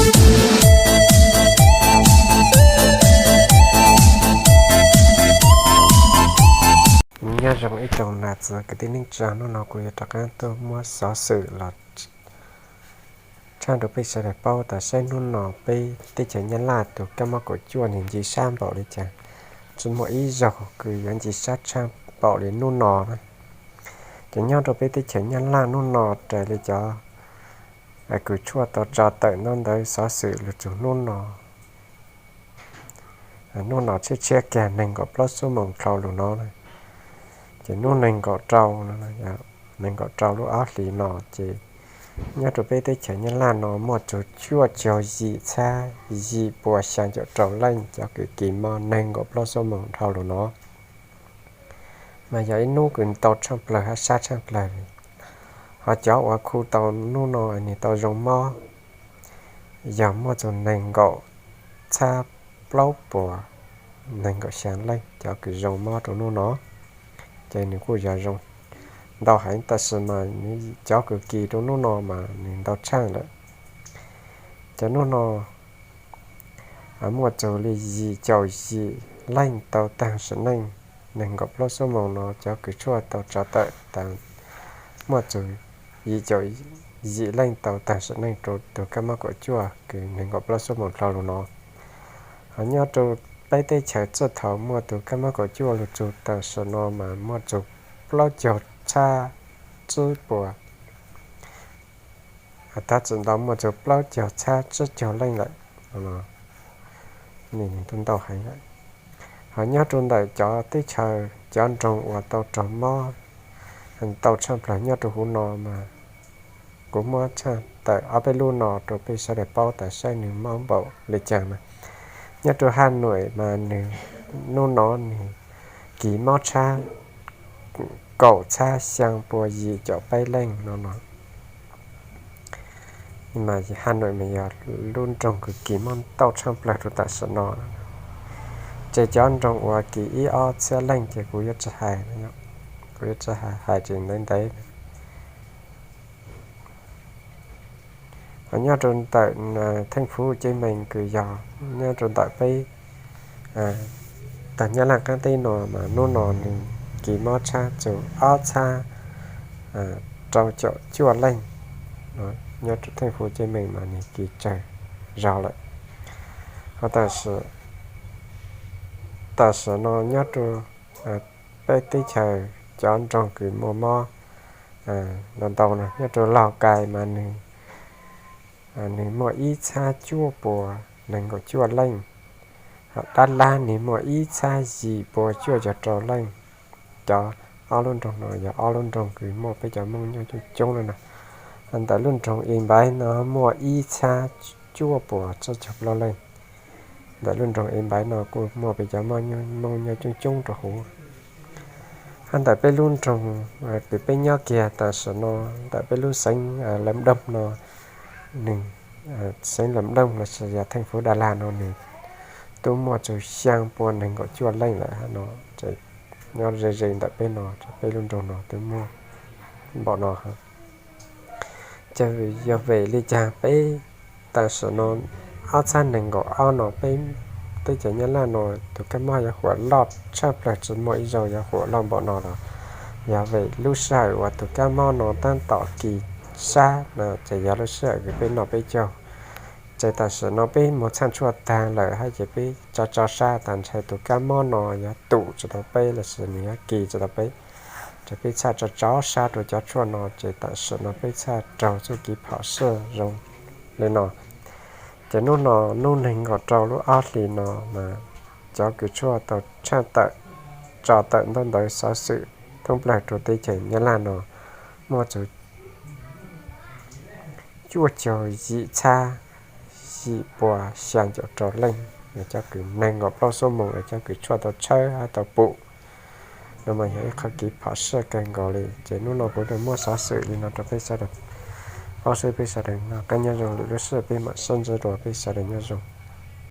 Nyob zoo ib tsoom nam txiv kwv tij neej tsa, hnub no kuv yuav rov qab tuaj muab xov xwm los tshaj rau peb sawv daws paub tas saib hnub no peb teb chaws Nyab Laj tus kab mob kaum cuaj nws nce sab npaum li cas, tsis muaj ib zaug kws yuav nce sab tshaj npaum li hnub no na. Ces nyob rau peb teb chaws Nyab Laj hnub no raws li cov kws tshuaj tau tso tawm ntaub ntawv xov xwm lug txug hnub no, hnub no tshiab tshiab kiag nees nkaum plaub xuab moos dhau lug no, ces hnub nees nkaum rau, nees nkaum rau lub ob hlis no ces nyob rau peb teb chaws Nyab Laj no muaj txug cuaj caug yim txhab yim puas xyaa caum rau leej cov kws kis mob nees nkaum plaub xuab moos dhau lug no, mas yog ib hnub kws ntau tshaj plawg hab sab tshaj plawg li. Ho cov uas khu tau hnub no nws tau zoo mob yog muaj txug nees nkaum txhab plaub puas nees nkaum xyaa leej cov kws zoo mob rau hnub no. Ces nws kuj yog zoo ntau heev tab sis mas cov kws kis rau hnub no mas nws ntau tshaj lawm. Ces hnub no muaj txug li yim caum yim leej tau taag sim neej, nees nkaum plaub xuab moos no cov kws tshuaj tau tso tawm tas muaj txug yim caum yim leej tau taag sim neej rau tug kab mob kaum cuaj kws nees nkaum plaub xuab moos dhau lug no. Ho nyob rau peb teb chaws txuj thaum muaj tug kab mob kaum cuaj lug txug tam sim no mas muaj txug plaub caug txhab tsib puas, tab tsi ntau muaj txug plaub caug txhab tsib caug leej lawm, nws ntau heev lawm. Ho nyob rau ntawm cov teb chaws cov nroog uas tau raug mob tau tshaj plawg nyob rau huv no mas kuv muab tshaj tawm ob peb lub no rau peb sawv daws paub tas saib nws mob npaum li cas na. Nyob rau Haj Nuam mas nws hnub no nws kis mob tshab kaum txhab xyaa pua yim caum peb leej no no. Mas Haj Nuam mas yog lub nroog kws kis mob ntau tshaj plawg rau tam sim no. Ces cov nroog uas kis ib ob txhiab leej ces kuv yuav tsis hais, kuv yuav tsis hais tseem ntev ntev. Ho nyob rau ntawm theej fuv ceg mees kws yog nyob rau ntawm peb tag Nyab Laj qaab teb no mas hnub no nws kis mob tshab txug ob txhab rau caum cuaj leej. Nyob rau theej fuv ceg mees mas nws kis tsawg zog lawm. Ho tam sim no nyob rau peb teb chaws cov nroog kws muaj mob ntau ntau no nyob rau Lauj Kais mas nws muaj ib txhab cuaj puas nees nkaum cuaj leej. Ho Dab Lab nws muaj ib txhab yim puas cuaj caum rau leej. Cov ob lub nroog no yog ob lub nroog kws muaj peb cov Moob nyob coob coob na. Ntawm lub nroog Ib Npaiv no muaj ib txhab cuaj puas tsib caug plaub leej. Ntawm lub nroog Ib Npaiv no kuj muaj peb cov Moob nyob coob coob rau huv. Hab ntawm peb lub nroog kws peb nyob kiag tam sim no, ntawm peb lub xeev Lam Doog no, nws, xeev Lam Doog los sis yog theej fuv Dab Laj no nws twb muaj txug xyaa pua nees nkaum cuaj leej lawm hab no. Nyob ze ze ntawm peb no, peb lub nroog no twb muaj npaum no. Ces yog vim li cas peb tam sim no ob txhab nees nkaum ob no peb teb chaws Nyab Laj no tus kab mob yuav huam loj tshaj plawg tsis muaj ib zaug yuav huam loj npaum no los? Yog vim lub sij hawm uas tus kab mob no tab tom kis sab no ces yog lub sij hawm kws peb noj peb caug. Ces tam sim no peb mus txhaj tshuaj tag lawm hab ces peb tso tso sab tas ntshai tus kab mob no yuav tum tsis tau peb los sis nws yuav kis tsis tau peb. Ces peb txhaj tso tso sab rau cov tshuaj no ces tam sim no peb txhaj raug txuj kev phom sij zoo li no. Ces hnub no hnub nees nkaum rau lub ob hlis no mas cov kws tshuaj tau tshaj tawm, tso tawm ntaub ntawv xov xwm thoob plawg rau teb chaws Nyab Laj no muaj txug cuaj caug yim txhab yim pua xyaa caum rau leej, cov kws nees nkaum plaub xuab moos, cov kws tshuaj tau tshawb hab tau pum. No mas yog ib qhov kev phom sij kawg nkaus li. Ces hnub no kuv tau muab xov xwm li no rau peb sawv daws paub seb peb sawv daws noj qab nyob zoo, lwm lub sij hawm peb mam sib ntsib dua, peb sawv daws nyob zoo.